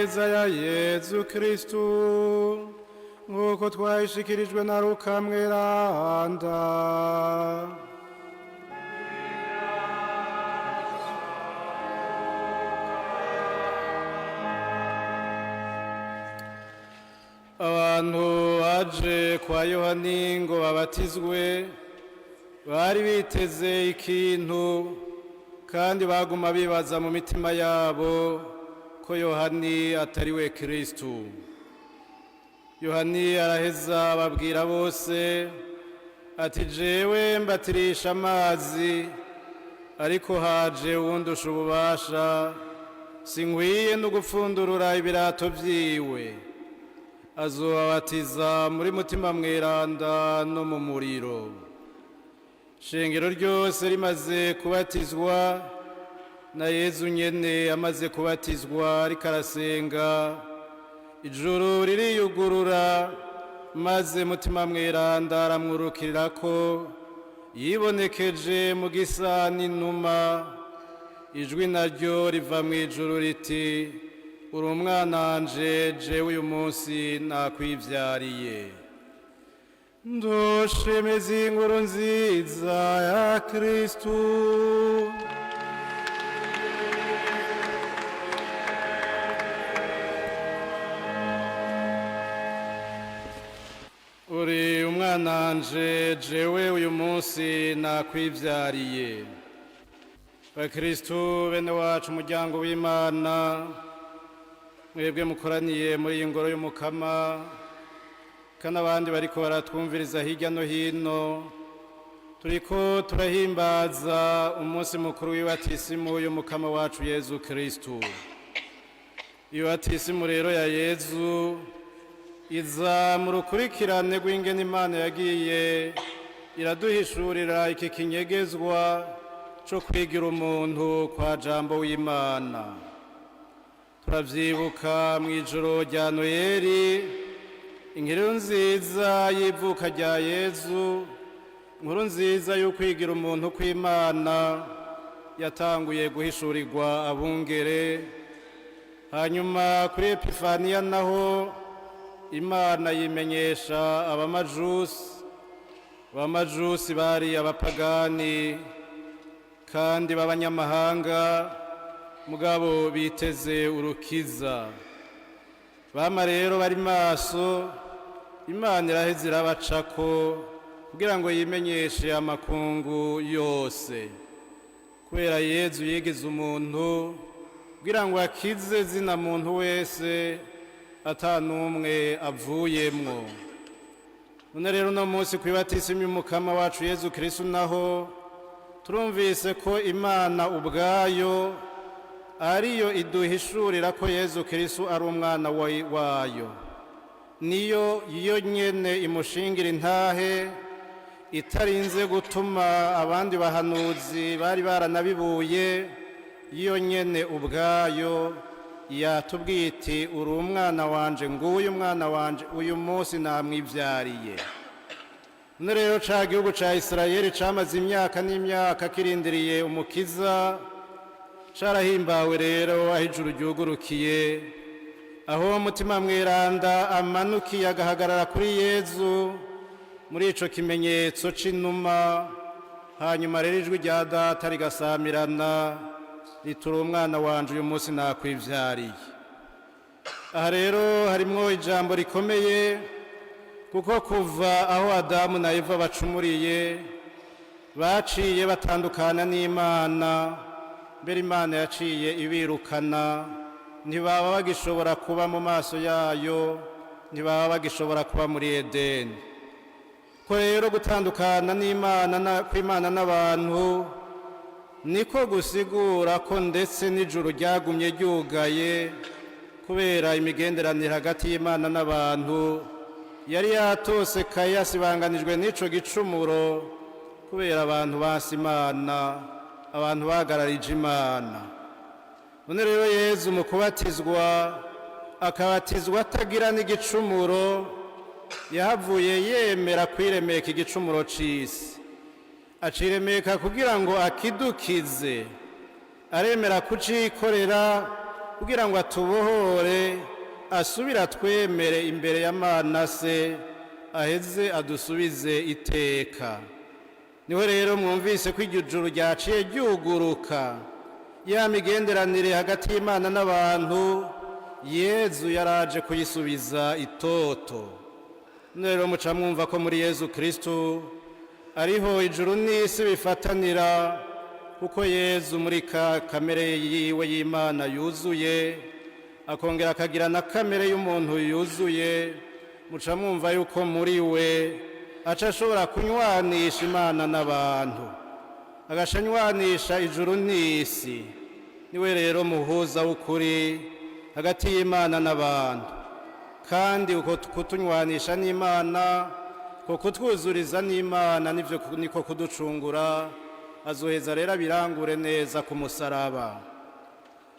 Meza ya Yezu Kristu nk'uko twayishikirijwe na Luka Mweranda. Abantu baje kwa Yohani ngo babatizwe bari biteze ikintu, kandi baguma bibaza mu mitima yabo ko Yohani atari we Kristu. Yohani araheza ababwira bose ati: "Jewe mbatirisha amazi, ariko haje uwundusha ububasha, sinkwiye no gupfundurura ibirato vyiwe. Azobabatiza muri Mutima Mweranda no mu muriro." Shengero ryose rimaze kubatizwa, na Yezu nyene amaze kubatizwa ariko arasenga, ijuru ririyugurura, maze Mutima Mweranda aramwurukirirako yibonekeje mu gisa n'inuma. Ijwi naryo riva mu ijuru riti: "Uri umwana wanje, jewe uyu munsi nakwivyariye." Ndoshemeza inkuru nziza ya Kristu. Uri umwana wanje, jewe uyu munsi nakwivyariye. Bakristu bene wacu, umuryango w'Imana, mwebwe mukoraniye muri iyi ngoro y'Umukama, kandi abandi bariko baratwumviriza hirya no hino, turiko turahimbaza umunsi mukuru w'ibatisimu y'Umukama wacu Yezu Kristu. Ibatisimu rero ya Yezu iza mu rukurikirane rw'ingene Imana yagiye iraduhishurira iki kinyegezwa co kwigira umuntu kwa Jambo w'Imana. Turavyibuka mw'ijoro rya Noyeli, inkuru nziza y'ivuka rya Yezu, inkuru nziza y'ukwigira umuntu kw'Imana yatanguye guhishurirwa abungere. Hanyuma kuri Epifaniya naho Imana yimenyesha abamajusi. Abamajusi bari abapagani kandi b'abanyamahanga, mugabo biteze urukiza. Bama rero bari maso, Imana iraheze irabacako kugira ngo yimenyeshe amakungu yose. Kubera Yezu yigize umuntu kugira ngo akize zina muntu wese ata n'umwe avuyemwo. None rero uno munsi kw'ibatisimu y'Umukama wacu Yezu Kristu naho turumvise ko Imana ubwayo ariyo iduhishurira ko Yezu Kristu ari umwana wayo. Niyo yo nyene imushingira intahe, itarinze gutuma abandi bahanuzi bari baranabibuye. Yo nyene ubwayo yatubwiye iti: "Uri umwana wanje, nguyu umwana wanje, uyu munsi namwivyariye." None rero ca gihugu ca Isirayeli camaze imyaka n'imyaka kirindiriye umukiza carahimbawe rero aho ijuru ryugurukiye, aho Mutima Mweranda amanukiye agahagarara kuri Yezu muri ico kimenyetso c'inuma. Hanyuma rero ijwi rya Data rigasamirana ritura: "Umwana wanje, uyu munsi nakwivyariye." Aha rero harimwo ijambo rikomeye, kuko kuva aho Adamu na Eva bacumuriye, baciye batandukana n'Imana. Mbere Imana yaciye ibirukana, ntibaba bagishobora kuba mu maso yayo, ntibaba bagishobora kuba muri Edeni. Ko rero gutandukana n'Imana kw'Imana n'abantu niko gusigura ko ndetse n'ijuru ryagumye ryugaye, kubera imigenderanire hagati y'Imana n'abantu yari yatosekaye, yasibanganijwe n'ico gicumuro, kubera abantu basi Imana, abantu bahagararije Imana. None rero Yezu mu kubatizwa, akabatizwa atagira n'igicumuro, yahavuye yemera kwiremeka igicumuro c'isi, aciremeka kugira ngo akidukize. Aremera kucikorera. Kugira ngo atubohore, asubire atwemere imbere ya Mana Se, aheze adusubize iteka. Niho rero mwumvise ko iryo juru ryaciye ryuguruka, ya migenderanire hagati y'Imana n'abantu Yezu yaraje kuyisubiza itoto. None rero muca mwumva ko muri Yezu Kristu ariho ijuru n'isi bifatanira, kuko Yezu muri ka kamere yiwe y'Imana yuzuye, akongera akagira na kamere y'umuntu yuzuye, muca mwumva yuko muri we aca ashobora kunywanisha Imana n'abantu, agaca anywanisha ijuru n'isi. Niwe rero muhuza w'ukuri hagati y'Imana n'abantu, kandi uko kutunywanisha n'Imana, ko kutwuzuriza n'Imana, nivyo niko kuducungura. Azoheza rero abirangure neza ku musaraba.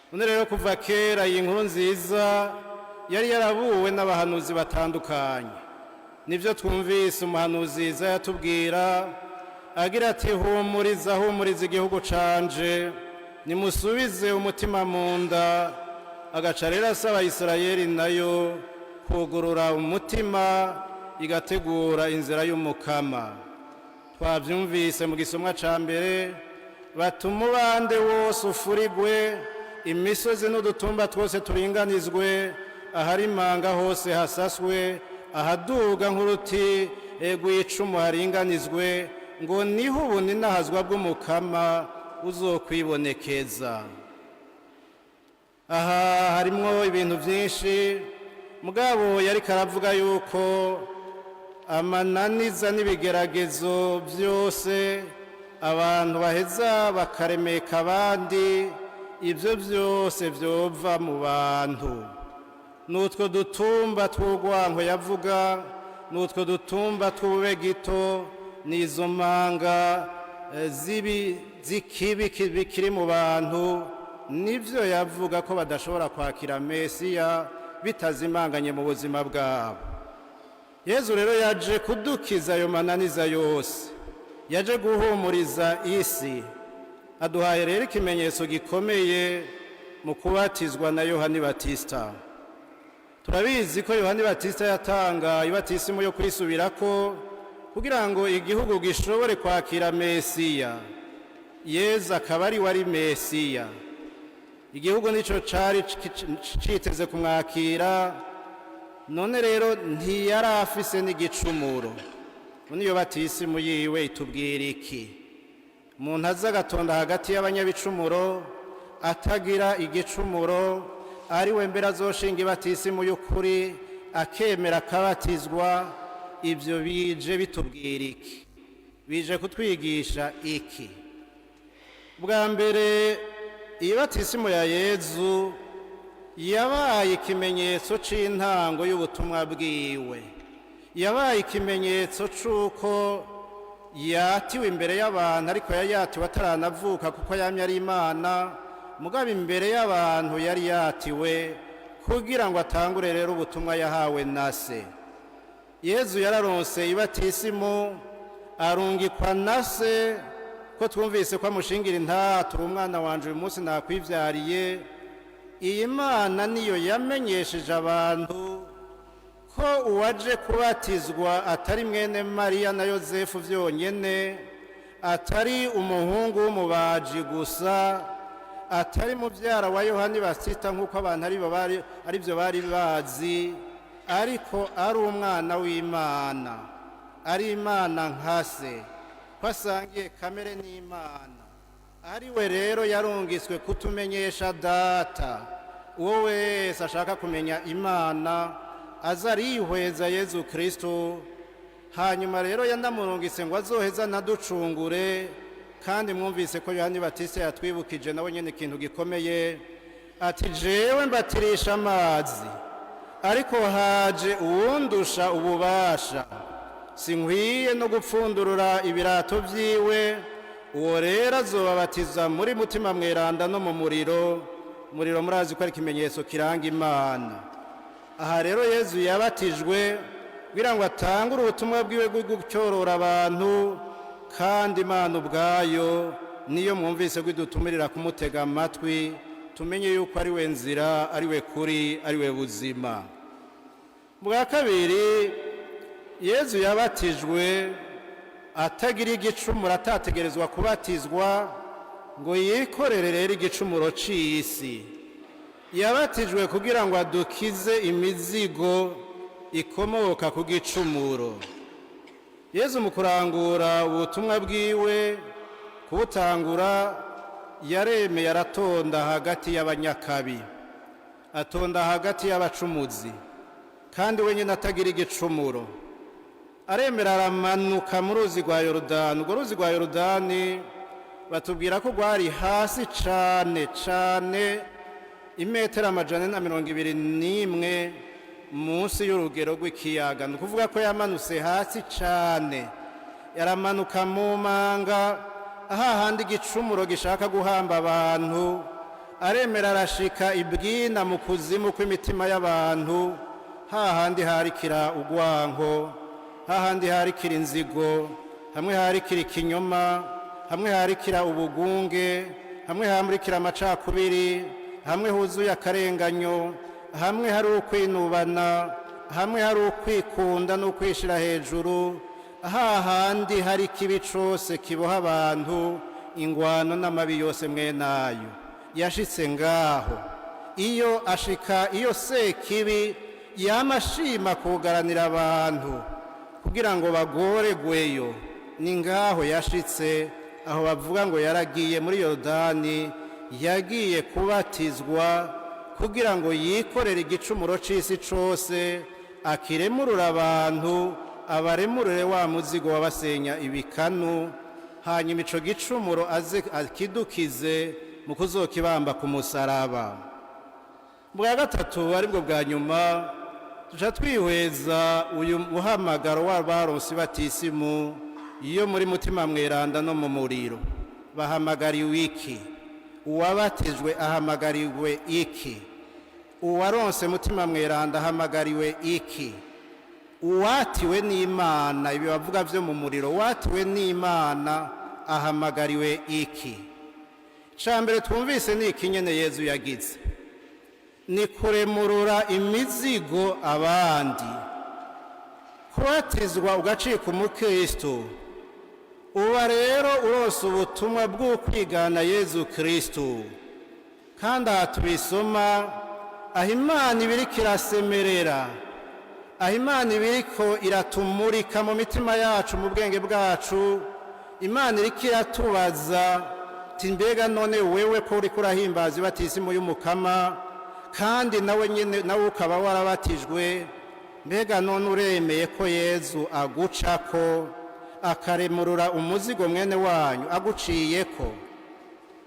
None rero kuva kera iyi nkuru nziza yari yarabuwe n'abahanuzi batandukanye. Nibyo twumvise umuhanuzi Yesaya yatubwira agira ati: "Humuriza, humuriza igihugu canje, nimusubize umutima mu nda." Agaca rero asaba Isirayeli nayo kugurura umutima, igategura inzira y'Umukama. Twabyumvise mu gisomwa ca mbere bati: "Umubande wose ufurigwe, imisozi n'udutumba twose turinganizwe, ahari imanga hose hasaswe, ahaduga nk'uruti rw'icumu haringanizwe, ngo niho ubuninahazwa bw'Umukama uzokwibonekeza." Aha harimwo ibintu byinshi, mugabo yariko aravuga yuko amananiza n'ibigeragezo byose abantu baheza bakaremeka abandi, ibyo byose byova mu bantu. N'utwo dutumba tw'urwanko yavuga, n'utwo dutumba tw'ububegito, n'izo manga z'ikibi kiri mu bantu, nibyo yavuga ko badashobora kwakira Mesiya bitazimanganye mu buzima bwabo. Yezu rero yaje kudukiza ayo mananiza yose, yaje guhumuriza isi. Aduhaye rero ikimenyetso gikomeye mu kubatizwa na Yohani Batista. Turabizi ko Yohani Batista yatanga ibatisimu yo kwisubirako kugira ngo igihugu gishobore kwakira Mesiya. Yezu akaba ari we ari Mesiya. Igihugu nicyo cari citeze kumwakira. None rero ntiyari afise n'igicumuro. None iyo batisimu yiwe itubwira iki? Umuntu aza agatonda hagati y'abanyabicumuro atagira igicumuro, ari we mbere azoshinga ibatisimu y'ukuri, akemera akabatizwa, ibyo bije bitubwira iki? Bije kutwigisha iki? Bwa mbere, iyi batisimu ya Yezu yabaye ikimenyetso c'intango y'ubutumwa bwiwe, yabaye ikimenyetso c'uko yatiwe imbere y'abantu, ariko yari yatiwe ataranavuka, kuko yamye ari Imana. Mugabo imbere y'abantu yari yatiwe kugira ngo atangure rero ubutumwa yahawe na Se. Yezu yararonse ibatisimu, arungikwa na Se, ko twumvise ko amushingira intaha: "Umwana wanje, uyu munsi nakwivyariye." Iyi Mana niyo yamenyesheje abantu ko uwaje kubatizwa atari mwene Mariya na Yozefu byonyine, atari umuhungu w'umubaji gusa, atari mubyara wa Yohani Batista nk'uko abantu aribyo bari bazi, ariko ari umwana w'Imana, ari Imana nka Se, ko asangiye kamere n'Imana. Ari we rero yarungiswe kutumenyesha Data. Uwo wese ashaka kumenya Imana aza arihweza Yezu Kristo. Hanyuma rero yanamurungitse ngo azoheza anaducungure. Kandi mwumvise ko Yohani Batista yatwibukije nawe nyine ikintu gikomeye, ati: "Jewe mbatirisha amazi, ariko haje uwundusha ububasha, sinkwiye no gupfundurura ibirato byiwe. Uwo rero azobabatiza muri Mutima Mweranda no mu muriro." Umuriro murazi ko ari ikimenyetso kiranga Imana. Aha rero Yezu yabatijwe kugira ngo atangure ubutumwa bwiwe bwo gucyorora abantu, kandi Imana ubwayo niyo mwumvise ko idutumirira kumutega amatwi. Tumenye yuko ari we nzira, ari we kuri, ari we buzima. Bwa kabiri, Yezu yabatijwe atagira igicumuro, atategerezwa kubatizwa ngo yikorere rero igicumuro c'isi. Yabatijwe kugira ngo adukize imizigo ikomoka ku gicumuro. Yezu mu kurangura ubutumwa bwiwe, kubutangura, yaremeye aratonda hagati y'abanyakabi, atonda hagati y'abacumuzi, kandi wenyine atagira igicumuro. Aremera aramanuka mu ruzi rwa Yorodani. Urwo ruzi rwa Yorodani batubwira ko rwari hasi cane cane, imetero 421 munsi y'urugero rw'ikiyaga. Ni ukuvuga ko yamanutse hasi cane, yaramanuka mu manga, ahahandi igicumuro gishaka guhamba abantu. Aremera arashika ibwina mu kuzimu kw'imitima y'abantu, hahandi harikira urwanko, hahandi harikira inzigo, hamwe harikira ikinyoma, hamwe harikira ubugunge, hamwe hamurikira amacakubiri, hamwe huzuye akarenganyo, hamwe hari ukwinubana, hamwe hari ukwikunda n'ukwishira hejuru, hahandi hari ikibi cose kiboha abantu, ingwano n'amabi yose mwenayo. Yashitse ngaho. Iyo ashika iyo, Sekibi yama ashima kugaranira abantu kugira ngo bagoregweyo. Ni ngaho yashitse, aho bavuga ngo yaragiye muri Yorodani, yagiye kubatizwa kugira ngo yikorere igicumuro c'isi cose, akiremurura abantu, abaremurure wa muzigo wabasenya ibikanu, hanyuma ico gicumuro aze akidukize mu kuzokibamba ku musaraba. Bwa gatatu, aribwo bwa nyuma, tuca twihweza uyu muhamagaro w'abaronsi batisimu iyo muri Mutima Mweranda no mu muriro. Bahamagariwe iki? Uwabatijwe ahamagariwe iki? Uwaronse Mutima Mweranda ahamagariwe iki? Uwatiwe n'Imana, ibi bavuga byo mu muriro, uwatiwe n'Imana ahamagariwe iki? Cya mbere twumvise ni iki nyene Yezu yagize: ni kuremurura imizigo abandi. Kubatizwa ugacika umukristo, uba rero urose ubutumwa bw'ukwigana Yezu Kristo. Kandi aha tubisoma, aho Imana ibiriko irasemerera, aho Imana ibiriko iratumurika mu mitima yacu, mu bwenge bwacu, Imana iriko iratubaza ti: "Mbega none wewe ko uriko urahimbaza ibatisimu y'Umukama, kandi nawe nyine nawe ukaba warabatijwe, mbega none uremeye ko Yezu agucako akaremurura umuzigo mwene wanyu aguciyeko,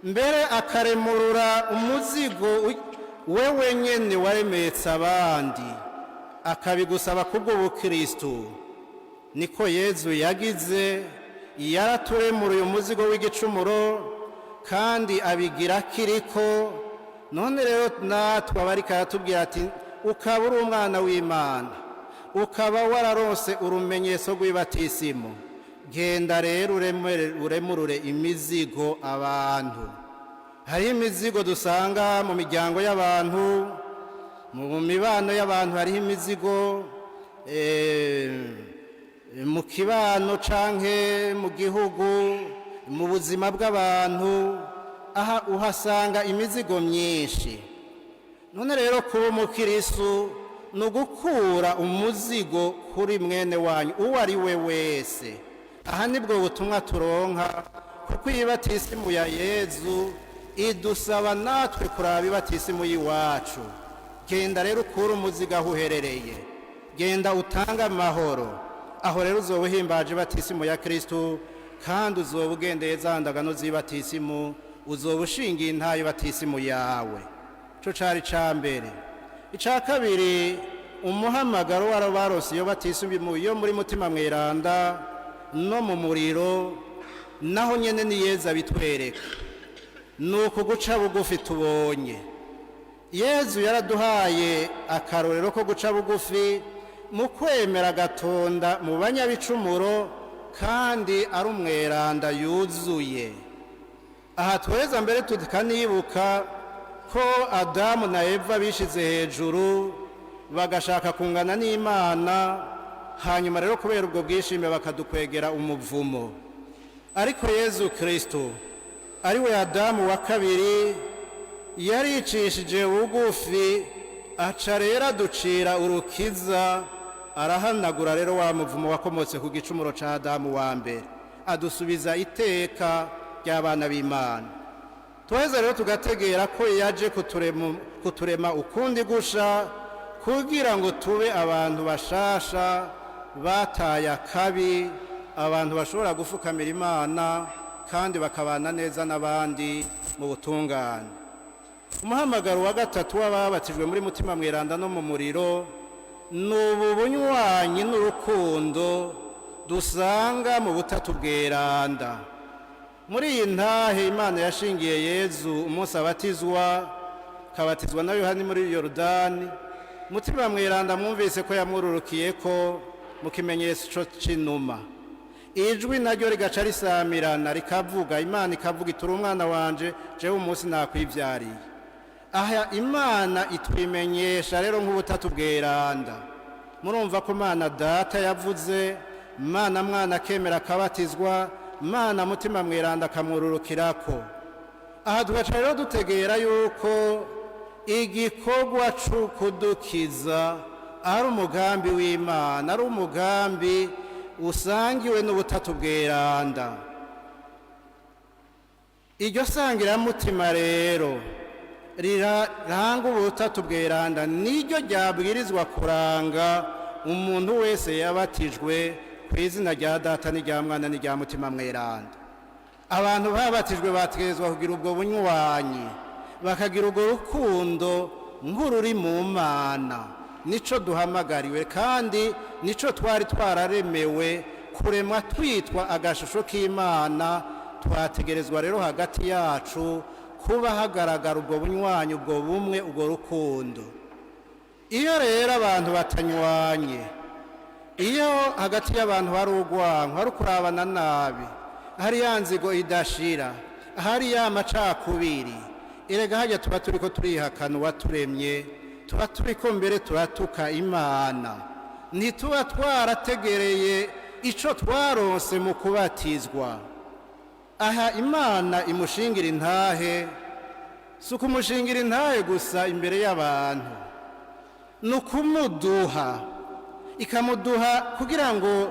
mbere akaremurura umuzigo wewe nyene waremetse abandi, akabigusaba kubw'ubukristu?" Niko Yezu yagize, yaraturemuruye umuzigo w'igicumuro kandi abigira kiriko. None rero natwe abariko aratubwira ati: "Ukaba uri umwana w'Imana, ukaba wararonse urumenyetso rw'ibatisimu, genda rero uremurure imizigo abantu." Hariho imizigo dusanga mu miryango y'abantu, mu mibano y'abantu, hariho imizigo mu kibano canke mu gihugu, mu buzima bw'abantu. Aha uhasanga imizigo myinshi. None rero kuba umukirisu ni ugukura umuzigo kuri mwene wanyu uwo ari we wese. Aha nibwo butumwa turonka, kuko iyi batisimu ya Yezu idusaba natwe kuraba ibatisimu y'iwacu. Genda rero ukure umuzigo aho uherereye, genda utange amahoro. Aho rero uzoba uhimbaje ibatisimu ya Kristu, kandi uzoba ugendeye za ndagano z'ibatisimu, uzoba ushingiye intayo ibatisimu yawe. Ico cari ca mbere. Ica kabiri, umuhamagaro w'abaronse iyo batisimu yo muri Mutima Mweranda no mu muriro, naho nyene ni Yezu abitwereka, ni ukuguca bugufi. Tubonye Yezu yaraduhaye akarorero ko guca bugufi mu kwemera agatonda mu banyabicumuro, kandi ari umweranda yuzuye. Aha tweza mbere tukanibuka Ko Adamu na Eva bishize hejuru, bagashaka kungana n'Imana, hanyuma rero kubera ubwo bwishime bakadukwegera umuvumo. Ariko Yezu Kristo, ari we Adamu wa kabiri, yaricishije bugufi, aca rero aducira urukiza, arahanagura rero wa muvumo wakomotse ku gicumuro ca Adamu wa mbere, adusubiza iteka ry'abana b'Imana. Tuheze rero tugategera ko yaje kuturema ukundi gusha, kugira ngo tube abantu bashasha bataye akabi, abantu bashobora gufukamira Imana kandi bakabana neza n'abandi mu butungane. Umuhamagaro wa gatatu w'ababatijwe muri Mutima Mweranda no mu muriro ni ubu bunywanyi n'urukundo dusanga mu Butatu Bweranda. Muri iyi ntahe Imana yashingiye Yezu umunsi abatizwa, kabatizwa na Yohani muri Yorodani, Mutima Mweranda mwumvise ko yamwururukiye ko mu kimenyetso c'inuma, ijwi naryo rigaca risamirana rikavuga, Imana ikavuga ituri: "Umwana wanje, jewe umunsi nakwivyariye." Aha Imana itwimenyesha rero nk'Ubutatu Bweranda. Murumva ko Imana Data yavuze, Imana Mwana akemera akabatizwa, Imana Mutima Mweranda akamwururukirako. Aha tugaca rero dutegera yuko igikorwa c'ukudukiza ari umugambi w'Imana, ari umugambi usangiwe n'Ubutatu Bweranda. Iryo sangiramutima rero riranga Ubutatu Bweranda niryo ryabwirizwa kuranga umuntu wese yabatijwe ku izina rya Data n'irya Mwana n'irya Mutima Mweranda. Abantu babatijwe bategerezwa kugira ubwo bunywanyi, bakagira urwo rukundo nk'ururi mu Mana. Nico duhamagariwe kandi nico twari twararemewe, kuremwa twitwa agashusho k'Imana. Twategerezwa rero hagati yacu kuba hagaragara ubwo bunywanyi, ubwo bumwe, ubwo rukundo. Iyo rero abantu batanywanye, iyo hagati y'abantu hari urwanko, hari ukurabana nabi, hari ya nzigo idashira, hari ya macakubiri, erega hajya tuba turi ko turihakana uwaturemye, tuba turi ko mbere turatuka Imana. Ntituba twarategereye ico twaronse mu kubatizwa. Aha Imana imushingira intahe si ukumushingira intahe gusa imbere y'abantu, ni ukumuduha, ikamuduha kugira ngo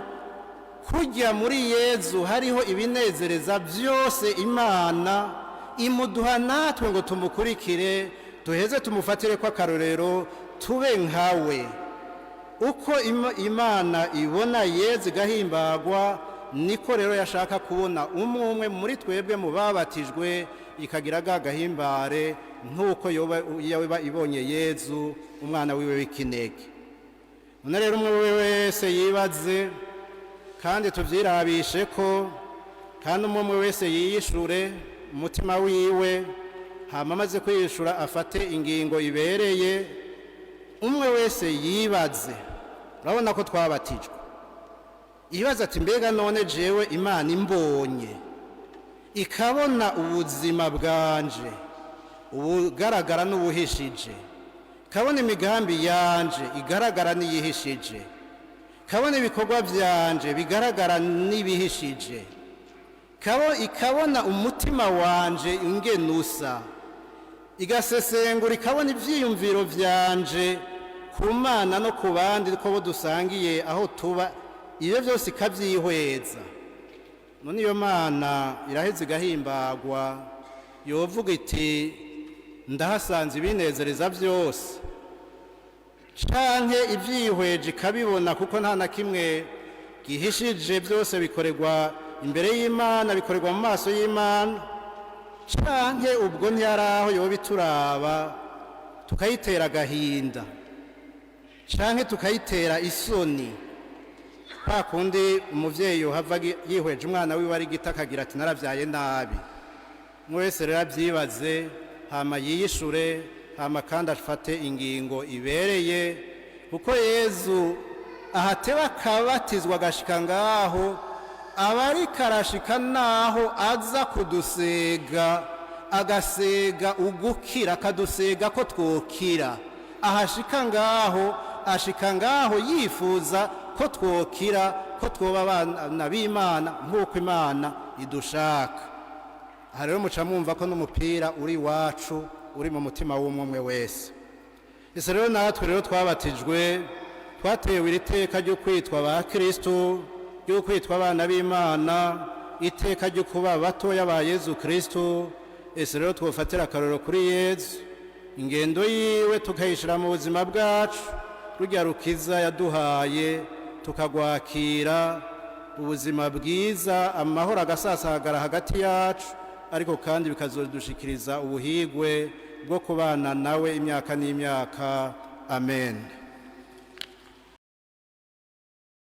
kujya muri Yezu hariho ibinezereza byose. Imana imuduha natwe ngo tumukurikire, duheze tumufatire ko akarorero, tube nkawe. Uko Imana ibona Yezu igahimbagwa, niko rero yashaka kubona umwe umwe muri twebwe mu babatijwe, ikagira ga gahimbare nk'uko yoba ibonye Yezu, umwana wiwe w'ikinege. None rero umwe wese yibaze, kandi tubyirabishe ko, kandi umwe umwe wese yiyishure umutima wiwe, hama amaze kwiyishura afate ingingo ibereye. Umwe wese yibaze, urabona ko twabatijwe, yibaze ati: "Mbega none jewe Imana imbonye, ikabona ubuzima bwanje ubugaragara n'ubuhishije, ikabona imigambi yanje igaragara n'iyihishije, ikabona ibikorwa byanje bigaragara n'ibihishije, ikabona umutima wanje ingene usa, igasesengura, ikabona ibyiyumviro byanje ku Mana no ku bandi ko bo dusangiye aho tuba, ibyo byose ikabyihweza, none iyo Mana iraheze igahimbagwa, yovuga iti: 'Ndahasanze ibinezereza byose'? Canke ibyihweje ikabibona, kuko nta na kimwe gihishije, byose bikorerwa imbere y'Imana, bikorerwa mu maso y'Imana, canke ubwo ntiyari aho yoba ituraba tukayitera agahinda canke tukayitera isoni, kwa kundi umuvyeyi yohava yihweje umwana wiwe ari gito akagira ati: 'Narabyaye nabi'? Umwe wese rero abyibaze, hama yiyishure, hama kandi afate ingingo ibereye, kuko Yezu ahateba akabatizwa agashika ngaho, aba ariko arashika naho aza kudusega. Agasega ugukira, akadusega ko twokira. Ahashika ngaho, ashika ngaho yifuza ko twokira, ko twoba abana b'Imana nk'uko Imana idushaka. Aha rero muca mwumva ko n'umupira uri iwacu, uri mu mutima w'umwe umwe wese. Ese rero natwe rero twabatijwe, twatewe iri teka ryo kwitwa ba Kristu, ryo kwitwa abana b'Imana, iteka ryo kuba batoya ba Yezu Kristu. Ese rero twofatira akarorero kuri Yezu, ingendo yiwe tukayishyira mu buzima bwacu, rujya rukiza yaduhaye tukagwakira, ubuzima bwiza, amahoro agasasagara hagati yacu, ariko kandi bikazodushikiriza ubuhigwe bwo kubana nawe imyaka n'imyaka. Amen.